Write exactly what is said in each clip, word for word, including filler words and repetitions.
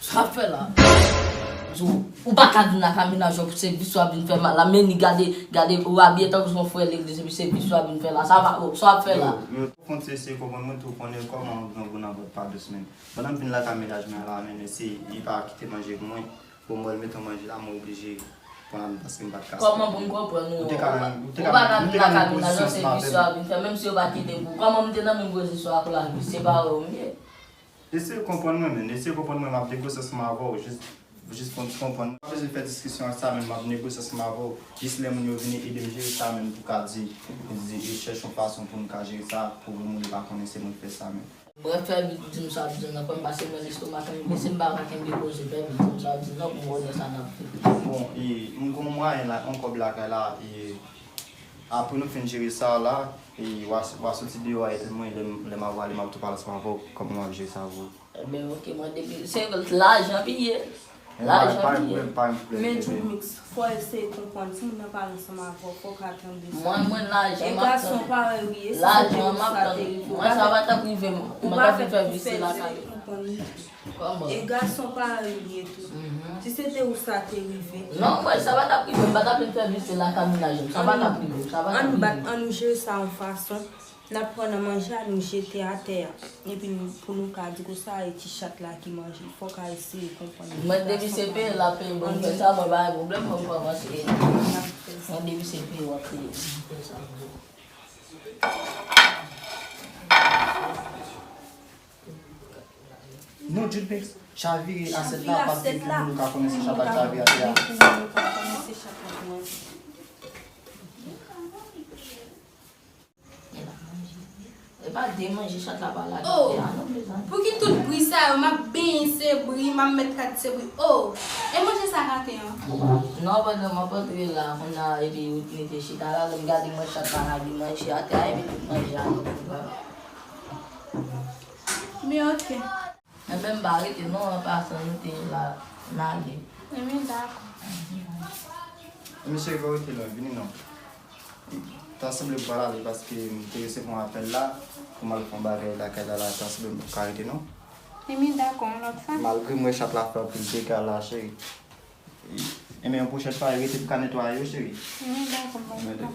Sa w ap fè la? Di w, ou pa ka vin lakay mennaj ou pou se vis w ap vin fè la. Men li gade, gade, ou abiye tankou se yon frè legliz, epi se vis w ap vin fè la. Sa w ap, sa w ap fè la? Yo, yo, fon ti eseye konprann mwen tou, konnen kòman yon granmoun nan vant pa dous, men. Pandan m vin lakay mennaj mwen la, men, men si li pa kite manje pou mwen, bon, mwen mete manje la, mwen oblije pran la, paske m pa t ka. Kòman pou m konprann ou? Ou te ka, ou te ka, ou pa ka vin lakay mennaj ou, se vis w ap vin fè, menm si yo pa kite pou ou. Kòman m te nan menm pozisyon ak ou la, se pa wè w m ye? Eseye konprann mwen, men. Eseye konprann mwen, m ap negosye ansanm avè w. Jis, jis pou n konprann. M pa bezwen fè diskisyon ak sa, men m ap negosye ansanm avè w. Jis lè moun yo vini ede m jere sa, men pou ka di, di, e chèche yon fason pou n ka jere sa, pou moun yo pa konnen se mwen ki fè sa, men. Brèf, fè vit di m sa w ap di m nan, frè m, paske mwen lestomak mwen blese, m pa ka kenbe koze, fè vit di m sa w ap di m nan, pou m konnen sa n ap fè. Bon, e, m gon mwayen la, yon kòb lakay la, e, apre nou fin jere sa la, e, w a, w a soti deyò a, e, mwen, lè m, lè m ap prale, m ap tou pale ansanm avè w, kòman m ap jere sa avè w. Ebyen, oke, mwen depi, se lajan pi ye. Lajan pi ye. Men Djoumix, fò w eseye konprann, si moun nan pale ansanm avè w, fò w ka tande sa. Mwen, mwen, lajan m ap tande. E gason parèy ou ye, si se te ou sa te rive, ou pa fèt pou fè l, eseye konprann li tou. Kòman? E gason parèy ou ye tou. Si se te ou sa te rive. Non, mwen, sa pa t ap rive, m pa t ap vin fè vis lakay mennaj m. Sa pa t ap rive, sa pa t ap rive. Ann, ann, ann, ann jere sa yon fason. N ap pran nan manje a, nou jete atè a. Epi nou, pou nou ka di konsa, e ti chat la ki manje. Fò w ka eseye konprann. Mwen, depi se peye l ap peye, bon, m fè sa, mwen pa gen pwoblèm, mwen, m kòmanse. Mwen, depi se peye w ap peye, m fè sa. Non, Djoumix, chavire asyèt la, paske pou moun yo ka konnen se chat la k chavire atè a. E pa de manje chat la pa lage atè a non, mezanmi. Pouki tout bri sa yo? M ap benyen se bri, m ap mèt kat se bri. Oh! E manje sa gate an? Non, pandan m ap antre la, kounye a, epi ou t mete chita la, lè m gade mwen chat la lage manje atè a, epi tout manje a nan koup la. Men oke. Enben, m pa rete non, an pasan nou te la, n ale. Enben, dakò. Mesye, pa rete non, vini non. Ta sanble m pral ale paske m te resevwa yon apèl la pou m al fè yon bagay lakay la, la, ta sanble m poko ka rete non. Enben, dakò, yon lòt fwa. Malgre m wè chat la fè anpil dega la, cheri. Enben, yon pwochèn fwa, rete pou ka netwaye yo, cheri. Enben, dakò, m pral fè.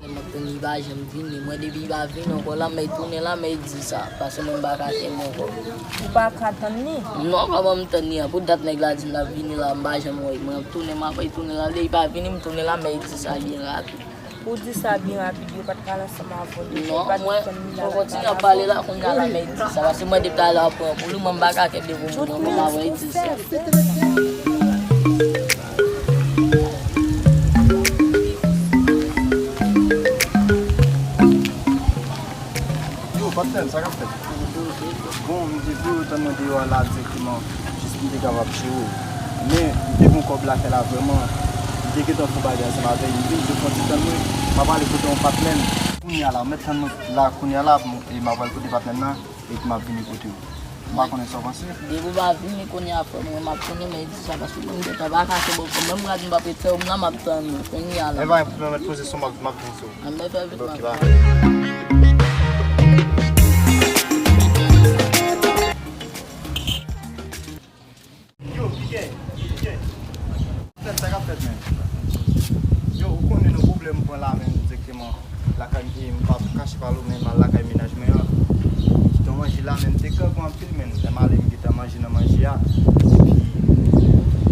M ap tann li pa janm vini. Mwen, depi li pa vini ankò, lanmèy tounen, lanmèy di sa. Paske mwen, m pa ka tann li ankò. Ou pa ka tann li? Non, kòman m tann li an? Pou dat nèg la di m l ap vini la, m pa janm wè l. Mwen, m tounen, m ap tounen, l ale, li pa vini, m tounen, lanmèy di sa byen rapid. Ou di sa byen rapid, yo pa t pral ansanm avè w deja, yo pa t tann li la. Non, mwen, mwen kontinye ap pale la, kounye a la, men di sa, paske mwen depi talè a pran pou li, mwen m pa ka kenbe pou mwen ankò, m ap di sa. Yo, patnè m, sa k ap fèt? Bon, m te vle tann mwen deyò a la dirèkteman, jis pou m te kapab jere w. Men, m te gon kòb lakay la vrèman. M te gentan fè yon bagay ansanm avè l. M vin, m te fè yon ti tann mwen. M ap ale kote yon patnè m. Kounye a la, ou mèt tann mwen la, kounye a la, e m ap al kote patnè m nan, epi m ap vini kote w. M pa konnen sa w panse. Depi w pa vini kounye a, frè mwen, m ap tounen, men di sa, paske mwen, m gentan pa ka kenbe w, menm rad m p ap ret fè w, m nan, m ap tann ou, kounye a la. E pa gen pwoblèm, mèt poze sou m, m ap vin sou ou. Anben, fè vit, m ap vini. Yo, Pike, Pike. Fèt, sa k ap fèt, men? Yo, ou konnen non, pwoblèm pran la, men, egzakteman. Lakay, e, m p ap kache pale w, men m al lakay mennaj mwen an. Kite yon manje la, men m te grangou anpil, men lè m ale, m gentan manje nan manje a. Epi,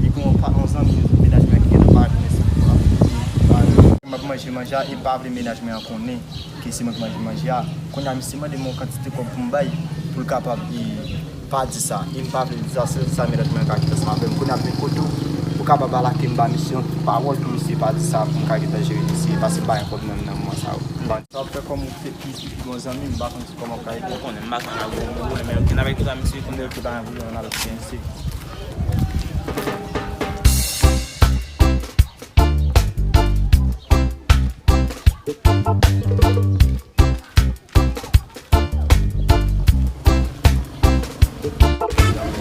li gen yon pa, yon zanmi mennaj mwen ki gentan parèt, men se pou ap, m ap manje manje a, e m pa vle mennaj mwen an konnen ke se mwen ki manje manje a. Kounye a, misye mande m yon kantite kòb pou m bay, pou l kapab, e, pa di sa. E m pa vle di sa, se sa mennaj mwen ka kite ansanm avè m. Kounye a, m vin kote w, Ou kapab alake m ba misye yon ti pawòl pou misye pa di sa, pou m ka gentan jere dosye, paske m pa gen pwoblèm nan moman sa yo. M pa... Sa w ap fè kòm ou te pi, pi bon zanmi, m pa konn si kòman w ka ede. Ou konnen, m pa konn la gwo gwo, men ok, n ap ekri sa misye, konnen l te pa gen pwoblèm, n ap eseye.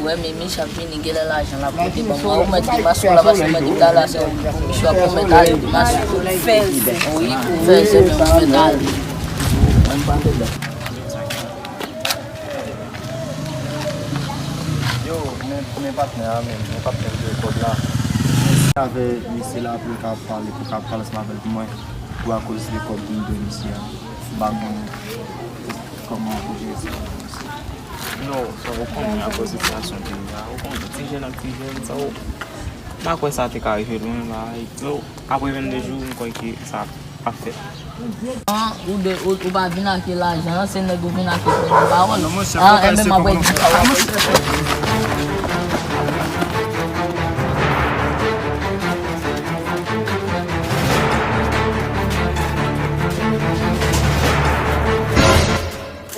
Ou wè Mimi ap vini, genlè lajan l ap pote ban mwen. Ou mèt Dimas ou la, paske mwen di talè se pou misye ap pwomèt ale Dimas. Fèzè. Wi, fèzè, men ou mèt ale. Yo, men, men patnè a menm, men patnè m te rekòd la. Avè misye la pou l ka pale, pou l ka pale ansanm avè l pou mwen, pou akoz rekòd pou m dwe misye a. M pa konnen kòman pou jere sa. Non, sa ou konnen akoz sitiyasyon peyi a, ou konnen ti jèn ak ti jèn, sa ou, m pa kwè sa te ka rive lwen la. Yo, apre vennde jou, m kwè ke sa ap fèt. An, ou de, ou, ou pa vin ak lajan an, se nèg ou vin ak pawòl. Non, monchè, an, fòkay se menm m ap pawòl.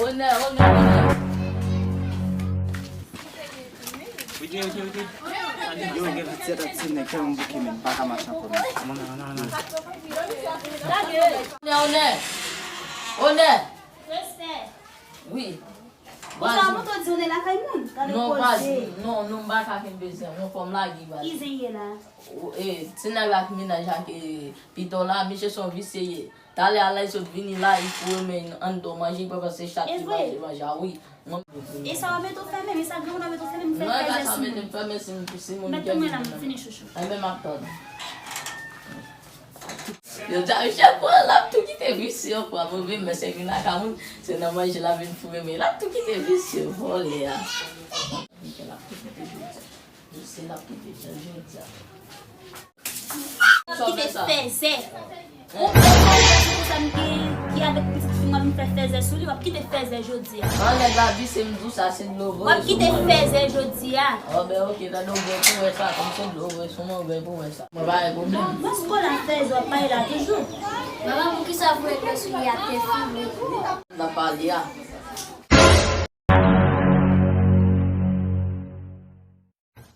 Onè, onè, onè. Yo, gen ti nèg tèlman bouke, men m pa ka mache ankò, men. Onè, onè. Onè. Respè. Wi. Ou sa moto di onè lakay moun. Gade koze. Non, non, non, m pa ka kenbe zen. Yon fòm lage baz. Ki zen ye la? Ti nèg la ki mennaj ak, e, pito la, misye se yon visye ye. Talè a lè l sot vini la, li foure men anndan manje, li pa panse chat ki manje manje a, wi. E sa w ap mete w fèmen, men sa granmoun ap mete w fèmen, m fè fèzè sou moun. Mèt ou mwen la, m fini chouchou. Enben, m ap tann. Yo di a Michel pran, l ap tou kite visye ankò, move men se vin lakay moun, se nan manje l ap vin foure men, l ap tou kite visye, vòlè a. Michel ap tou kite visye. Misye l ap kite jan jodi a. W ap kite fèzè. Ou konn se konsa m gen ki avèk pitit fi m, w ap vin fè fèzè sou li, w ap kite fèzè jodi a. An nèg la visye, m di w sa, se dlo voye sou mwen. W ap kite fèzè jodi a. An ben ok, tande w bwè pou wè sa, kòm se dlo voye sou mwen, w bwè pou wè sa. Mwen pa gen pwoblèm. Mwen se kola fèzè, w ap pale la toujou. Manman, poukisa voye dlo sou li a te fini? N ap pale a.